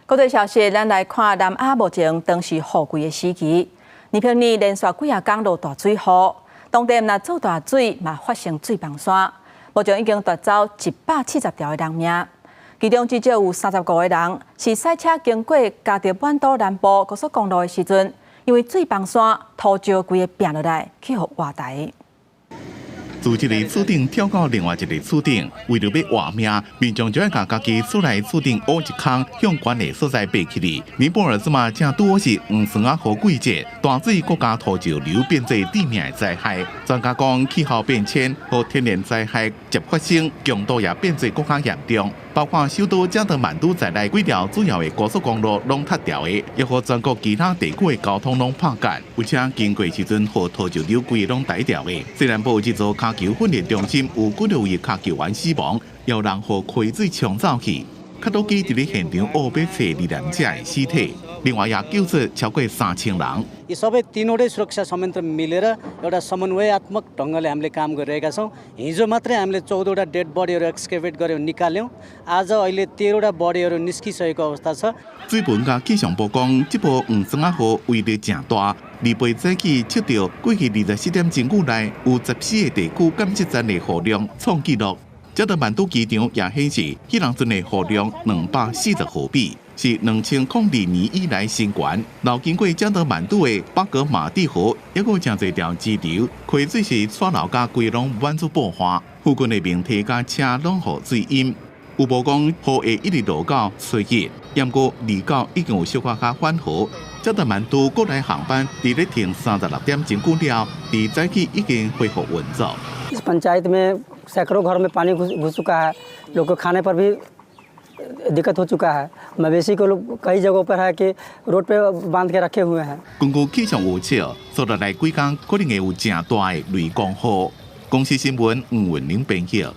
國際消息，咱來看南亞目前當是雨季的時期，尼泊爾連續幾仔工落大水雨，當地毋但做大水，嘛發生水崩山，目前已經奪走170條的人命，其中至少有35個人是駛車經過加德滿都南部高速公路的時陣，因為水崩山土石規个拚落來，去予活埋。自一个厝頂跳到另外一个厝頂，為著欲活命，民眾就愛共家己厝內厝頂挖一空，向懸的所在爬起來。尼泊爾這馬正拄好是黃霜仔雨季節，大水閣加土石流變做致命的災害。專家講，氣候變遷予天然災害捷發生，強度也變做閣較嚴重。包括首都加德滿都在內幾條主要的高速公路攏塌掉的，也予全國其他地區的交通攏拍結。有車經過時陣，予土石流規个攏刣掉的。雖然報這座跤球訓練中心有幾多位跤球員死亡，有人予溪水沖走去。較多記佇咧現場烏白找罹難者的屍體，另外也救出超過3000人。 यी सबै तिनवटै सुरक्षा संयन्त्र मिलेर एउटा समन्वयात्मक ढङ्गले हामीले काम गरिरहेका छौँ। हिजो मात्रै हामीले 14वटा डेड बडीहरू एक्सकेभेट गऱ्यौँ, निकाल्यौँ। आज अहिले 13वटा बडीहरू निस्किसकेको अवस्था छ।水文佮氣象部講，這波黃霜仔雨威力誠大，禮拜早起測著過去24點鐘久內有14個地區監測站的雨量創紀錄。加德滿都機場也顯示，彼當陣的雨量240毫米，是2002年以來新懸。流經過加德滿都的巴格馬蒂河，抑閣有誠濟條支流，溪水是掣流甲規攏滿做爆發，附近的民宅佮車攏予水淹。有報講雨會一直落到初一，毋過29已經有小可較緩和。加德滿都國內航班佇咧停36點鐘久了，佇早起已經恢復運作。 इस पंचायत में सैकड़ों घर में पानी घुस घुस चुका है। लोग को खाने पर भी दिक्कत हो चुका है। मवेशी को लोग कई जगहों पर है कि रोड पे बांध के रखे हुए हैं। 根據氣象預測，紲落來幾工可能會有誠大的雷公雨。公視新聞吳文玲編譯。